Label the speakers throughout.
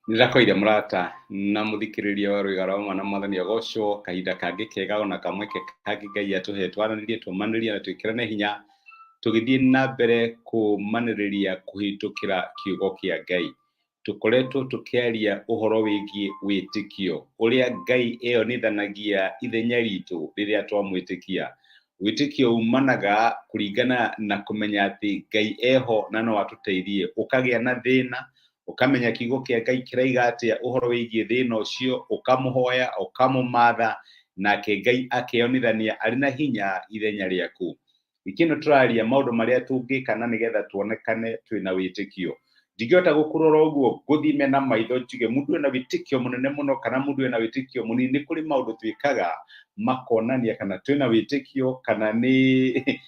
Speaker 1: Nĩndakũire mũrata na mũthikĩrĩria wa Rwĩga rwa Mwana Mwathani agocwo kahinda kangĩ kega ona kamweke kangĩ Ngai atũhe twaranĩrie tũmanĩrie na twĩkĩrane hinya tũgĩthiĩ na mbere kũmanĩrĩria kũhĩtũkĩra kiugo kĩa Ngai. Tũkoretwo tũkĩaria ũhoro wĩgiĩ wĩtĩkio, ũrĩa Ngai eyonithanagia ithenya ritũ rĩrĩa twamwĩtĩkia. Wĩtĩkio umanaga kũringana na kũmenya atĩ Ngai eho na no atũteithie. Ũkagĩa na thĩna, ũkamenya kiugo kĩa Ngai kĩraiga atĩa ũhoro wĩgiĩ thĩna ũcio, ũkamũhoya, ũkamũmatha, nake Ngai akeyonithania arĩ na hinya ithenya rĩaku. Wiki ĩno tũraria maũndũ marĩa tũngĩka na nĩgetha tuonekane twĩna wĩtĩkio. Ndingĩhota gũkũrora ũguo ngũthime na maitho njuge mũndũ ena wĩtĩkio mũnene mũno kana mũndũ ena wĩtĩkio mũnini. Nĩ kũrĩ maũndũ twĩkaga makonania kana twĩna wĩtĩkio kana nĩ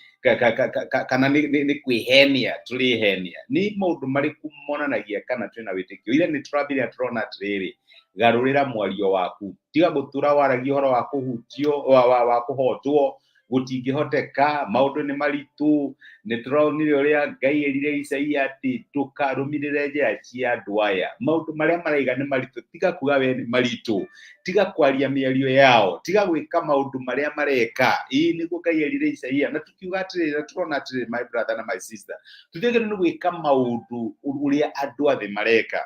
Speaker 1: kana nĩ kwĩhenia tũrĩhenia. Nĩ maũndũ marĩkũ monanagia kana twĩna wĩtĩkio? Ira nĩ tũrambire tũrona atĩrĩrĩ, garũrĩra mwario waku. Tiga gũtũra waragia ũhoro wa kũhutio, wa kũhotwo, gũtingĩhoteka, maũndũ nĩ maritũ. Nĩ tũronire ũrĩa Ngai erire Isaia atĩ ndũkarũmĩrĩre njĩra cia andũ aya. Maũndũ marĩa maraiga nĩ maritũ, tiga kuga we nĩ maritũ, tiga kwaria mĩario yao, tiga gwĩka maũndũ marĩa mareka. Ĩĩ nĩguo Ngai erire Isaia. Na tukiuga atĩrĩrĩ, na tũrona atĩrĩrĩ, my brother na my sister, tũtiagĩrĩirwo nĩ gwĩka maũndũ ũrĩa andũ a thĩ mareka.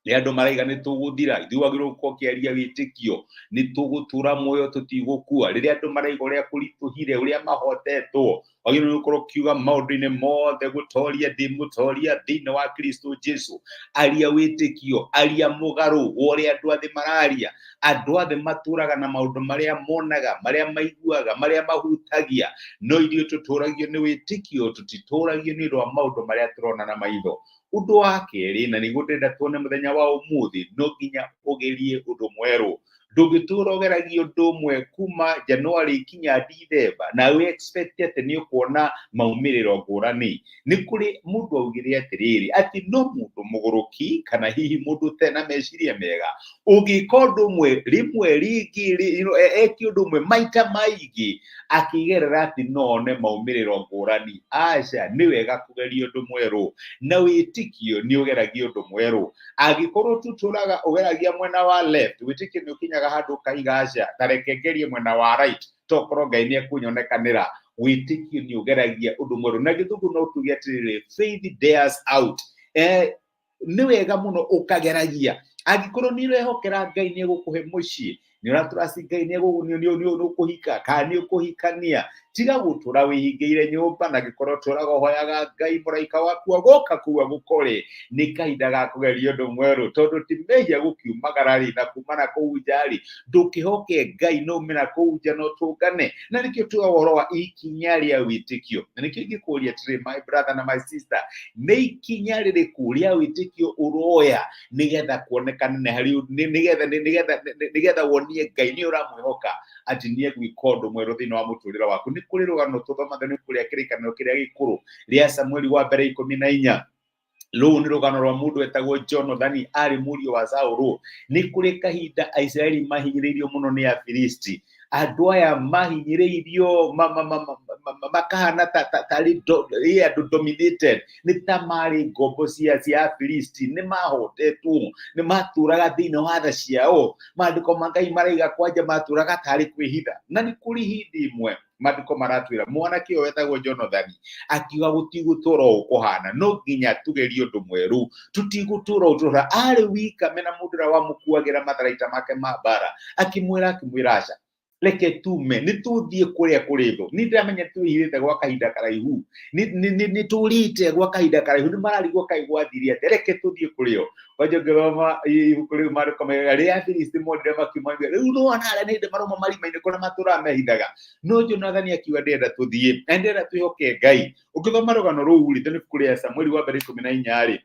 Speaker 1: Nĩ andũ maraiga nĩ tũgũthira, ithuĩ wagĩrĩirwo gũkorwo ũkĩaria wĩtĩkio, nĩ tũgũtũra muoyo tũtigũkua. Rĩrĩa andũ maraiga ũrĩa kũritũhire, ũrĩa mahotetwo, wagĩrĩirwo nĩ gũkorwo ũkiuga maũndũ-inĩ mothe gũtoria ndĩ mũtoria thĩinĩ wa Kristo Jesu. Aria wĩtĩkio, aria mũgarũ wa ũrĩa andũ a thĩ mararia. Andũ a thĩ matũraga na maũndũ marĩa monaga, marĩa maiguaga, marĩa mahutagia, no ithuĩ tũtũragio nĩ wĩtĩkio, tũtitũragio nĩ ũndũ wa maũndũ marĩa tũrona na maitho. Ũndũ wa kerĩ, na nĩguo ndĩrenda tuone mũthenya wa ũmũthĩ, no nginya ũgerie ũndũ mwerũ. Ndũngĩtũra ũgeragia ũndũ ũmwe kuma January kinya Dithemba na wĩ expect atĩ nĩ ũkuona maumĩrĩro ngũrani. Nĩ kũrĩ mũndũ augire atĩrĩrĩ, atĩ no mũndũ mũgũrũki kana hihi mũndũ ũtarĩ na meciria mega ũngĩka ũndũ ũmwe rĩmwe rĩngĩ, eke ũndũ ũmwe maita maingĩ akĩgerera atĩ no one maumĩrĩro ngũrani. Aca, nĩ wega kũgeria ũndũ mwerũ, na wĩtĩkio nĩ ũgeragia ũndũ mwerũ. Angĩkorwo tũtũraga ũgeragia mwena wa left, wĩtĩkio nĩ ũkinyaga handũ ũkaiga aca, ta reke ngerie mwena wa right, tokorwo Ngai nĩ ekũnyonekanĩra. Wĩtĩkio nĩ ũgeragia ũndũ mwerũ, na gĩthũngũ no tuge atĩrĩrĩ, faith dares out. Nĩ wega mũno ũkageragia. Angĩkorwo nĩ ũrehokera Ngai nĩ egũkũhe mũciĩ, nĩ ũratũraci Ngai nĩ ũkũhika kana nĩ ũkũhikania, tiga gũtũra wĩhingĩire nyũmba, na angĩkorwo ũtũraga ũhoyaga Ngai mũraika waku agoka kũu agũkore, nĩ kahinda ga kũgeria ũndũ mwerũ, tondũ ti mehia gũkiumagara rĩ na kuma na kũu nja rĩ, ndũkĩhoke Ngai no ume na kũu nja no tũngane. Na nĩkĩo tugaga ũhoro wa ikinya rĩa wĩtĩkio, na nĩkĩo ingĩkũria atĩrĩ, my brother na my sister, nĩ ikinya rĩrĩkũ rĩa wĩtĩkio ũroya nĩgetha kuonekane nĩ harĩ nĩgetha nĩgetha nĩgetha wonie Ngai nĩ ũramwĩhoka atĩ nĩ egwĩka ũndũ mwerũ thĩinĩ wa mũtũrĩre waku. Nĩ kũrĩ rũgano tũthoma thĩinĩ kũrĩa kĩrĩkanĩro kĩrĩa gĩkũrũ rĩa Samueli wa mbere 14. Rũu nĩ rũgano rwa mũndũ wetagwo Jonathani, arĩ mũriũ wa Saũlũ. Nĩ kũrĩ kahinda Aisiraeli mahinyĩrĩirio mũno nĩ Afilisti. Andũ aya mahinyĩrĩirio makahana tarĩ andũ dominated, nĩ ta marĩ ngombo cia Afilisti, nĩ mahotetwo, nĩ matũraga thĩinĩ wa tha ciao. Maandĩko ma Ngai maraiga kwanja matũraga tarĩ kwĩhitha. Na nĩ kũrĩ hĩndĩ ĩmwe maandĩko maratwĩra mwanake ũyũ wetagwo Jonathani akiuga gũtigũtũra ũũ kũhana, no nginya tũgerie ũndũ mwerũ, tũtigũtũra ũũ tũhana. Arĩ wika mena mũndũ ũrĩa wamũkuagĩra matharaita make ma mbara, akĩmwĩra aca, reke tume, nĩ tũthiĩ kũrĩa kũrĩ thũ. Nĩ ndĩramenya twĩhithĩte gwa kahinda karaihu, nĩ tũrĩte gwa kahinda karaihu, nĩ mararigwo kaĩ gwathire atĩa, reke tũthiĩ kũrĩ o. Kwanja ũngĩthoma ibuku rĩu maandĩko mega rĩrĩa Afilisti monire makiuma rĩu nĩwona arĩa nĩ hĩndĩ marauma marima-inĩ kũrĩa matũraga mehithaga. No Jonathani akiuga ndĩrenda tũthiĩ na ndĩrenda twĩhoke Ngai. Ũngĩthoma rũgano rũu rĩ, thĩinĩ ibuku rĩa Samueli wa mbere 14 rĩ,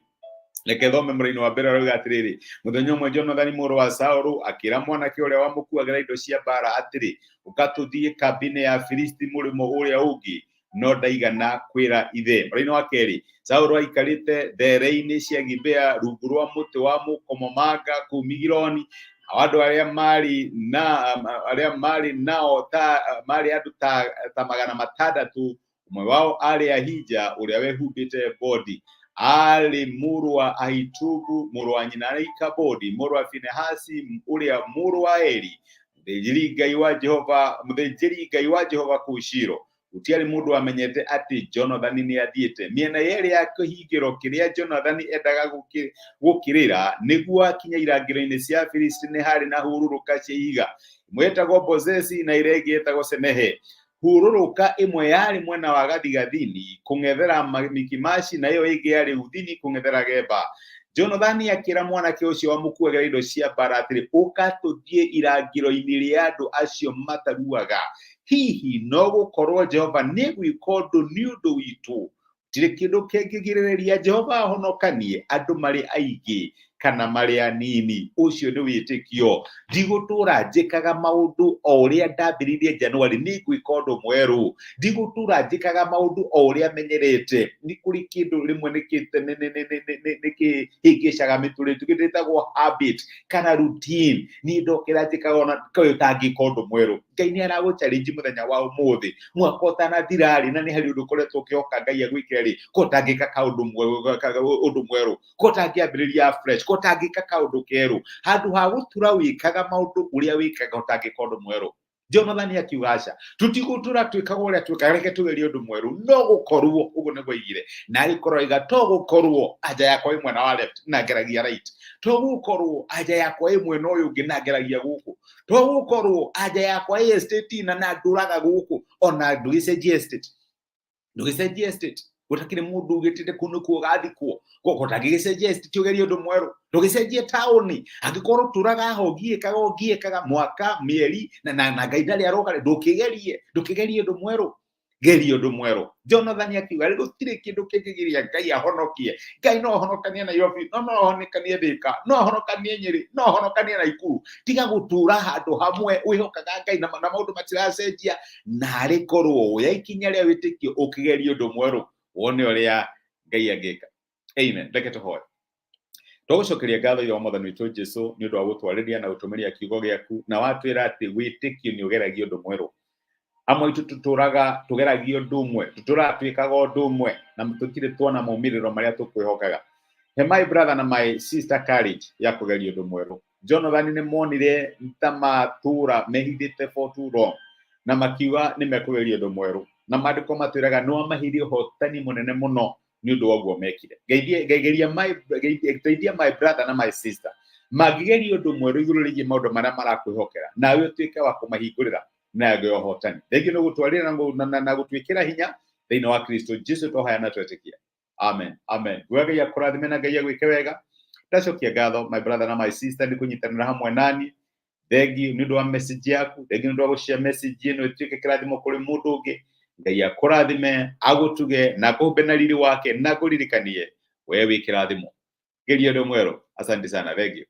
Speaker 1: reke thome mũraini wa mbere arauga atĩrĩrĩ, mũthenya ũmwe Jonathani mũrũ wa Saũlũ akĩra mwanake ũrĩa wamũkuagĩra indo cia mbaara atĩrĩ, ũka tũthiĩ kambĩ-inĩ ya Afilisti mũrĩmo ũrĩa ũngĩ. No ndaigana kwĩra ithe. Mũraini wa kerĩ, Saũlũ aikarĩte ndere-inĩ cia Gibea rungu rwa mũtĩ wa mũkomamanga kũu Migironi, nao andũ arĩa marĩ na arĩa marĩ nao ta marĩ andũ ta 600, ũmwe wao aarĩ Ahija ũrĩa wehumbĩte ebodi. Aarĩ mũrũ wa Ahitubu, mũrũ wa nyina na Ikabodi, mũrũ wa Finehasi, ũrĩa mũrũ wa Eli, mũthĩnjĩri-Ngai wa Jehova, mũthĩnjĩri-Ngai wa Jehova kũu Shilo. Gũtiarĩ mũndũ wamenyete atĩ Jonathani nĩ athiĩte. Mĩena yerĩ ya kĩhingĩro kĩrĩa Jonathani endaga gũkĩrĩra nĩguo akinye irangĩro-inĩ cia Afilisti nĩ harĩ na hurũrũka cia ihiga. Ĩmwe yetagwo Bozezi na ĩrĩa ĩngĩ yetagwo Senehe. Hurũrũka ĩmwe yarĩ mwena wa gathigathini kũng'ethera Mikimashi na ĩyo ĩngĩ yarĩ gũthini kũng'ethera Geba. Jonathani akĩra mwanake ũcio wamũkuagĩra indo cia mbaara atĩrĩ, Ũka tũthiĩ irangĩro-inĩ rĩa andũ acio mataruaga. Hihi no gũkorwo Jehova nĩ egwĩka ũndũ nĩ ũndũ witũ. Gũtirĩ kĩndũ kĩngĩgirĩrĩria Jehova ahonokanie andũ marĩ aingĩ kana marĩ anini. Ũcio nĩ wĩtĩkio. Ndigũtũra njĩkaga maũndũ o ũrĩa ndambĩrĩirie January, nĩ ngwĩka ũndũ mwerũ. Ndigũtũra njĩkaga maũndũ o ũrĩa menyerete. Nĩ kũrĩ kĩndũ rĩmwe nĩ kĩhĩngĩcaga mĩtũrĩre itũ, kĩndũ gĩtagwo habit kana routine. Niĩ ndokĩra njĩkaga ona kaĩ ũtangĩka ũndũ mwerũ. Ngai nĩ aragũ challenge mũthenya wa ũmũthĩ, mwaka ũtanathira rĩ, na nĩ harĩ ũndũ ũkoretwo ũkĩhoka Ngai agwĩkĩre rĩ, ko ũtangĩka kaũndũ ũndũ mwerũ, ko ũtangĩambĩrĩria fresh, ko ũtangĩka kaũndũ kerũ, handũ ha gũtura wĩkaga maũndũ ũrĩa wĩkaga ũtangĩka ũndũ mwerũ. Jonathani akiuga aca, tũtigũtũra twĩkaga ũrĩa twĩkaga, reke tũgerie ũndũ mwerũ, no gũkorwo ũguo nĩguo aigire, na agĩkorwo aiga to gũkorwo anja yakwa ĩ mwena wa left na ngeragia right, to gũkorwo anja yakwa ĩ mwena ũyũ ũngĩ na ngeragia gũkũ, to gũkorwo anja yakwa ĩ estate na na ndũraga gũkũ, ona ndũgĩcenjie estate, ndũgĩcenjie estate, gũtakĩrĩ mũndũ ugĩtĩte kũu nĩkuo ũgathikwo, ũtangĩgĩcenjia estate ũgerie ũndũ mwerũ, ndũgĩcenjie taũni, angĩkorwo ũtũraga ho ũgiĩkaga ũgiĩkaga mwaka mĩeri na na na Ngai ndarĩ aroka rĩ, ndũkĩgerie, ndũkĩgerie ũndũ mwerũ, geria ũndũ mwerũ. Jonathani akiuga rĩ gũtirĩ kĩndũ kĩngĩgiria Ngai ahonokie. Ngai no ahonokanie Nairobi, no no ahonokanie Thika, no ahonokanie Nyĩrĩ, no ahonokanie Naikuru. Tiga gũtũra handũ hamwe wĩhokaga Ngai na maũndũ matiracenjia, narĩ korwo woya ikinya rĩa wĩtĩkio ũkĩgeria ũndũ mwerũ wone ũrĩa Ngai angĩka. Amen. Reke tũhoe. Tũgũcokeria ngatho ithe wa Mwathani witũ Jesu nĩ ũndũ wa gũtwarĩria na gũtũmĩria kiugo gĩaku, na watwĩra atĩ wĩtĩkio nĩ ũgeragia ũndũ mwerũ. Amwe aitũ tũtũraga tũgeragia ũndũ ũmwe, tũtũraga twĩkaga ũndũ ũmwe na tũtirĩ tuona maumĩrĩro marĩa tũkwĩhokaga. He my brother na my sister courage ya kũgeria ũndũ mwerũ. Jonathan nĩ monire ta matũra mehithĩte for too long na makiuga nĩ mekũgeria ũndũ mwerũ, na maandĩko matwĩraga nĩ wamaheire ũhotani mũnene mũno nĩ ũndũ wa ũguo mekire. Ngeria my teithia my brother na my sister mangĩgeria ũndũ mwerũ igũrũ rĩgiĩ maũndũ marĩa marakwĩhokera, nawe ũtuĩke wa kũmahingũrĩra na ngĩ ũhotani. Thengiũ nĩ gũtwarĩra na gũtwĩkĩra hinya thĩinĩ wa Kristo Jesu twahoya na twetĩkia. Amen. Amen. Nguga Ngai akũrathime na Ngai agwĩke wega. Ndacokia ngatho my brother na my sister nĩ kũnyitanĩra hamwe nani. Thengiũ nĩ ũndũ wa message yaku, thengiũ nĩ ũndũ wa gũshare message ĩno ĩtuĩke kĩrathimo kũrĩ mũndũ ũngĩ. Ngai akũrathime, agũtuge na akũhumbe na riri wake na akũririkanie we wĩ kĩrathimo. Geria ũndũ mwerũ. Asante sana. Thengiũ.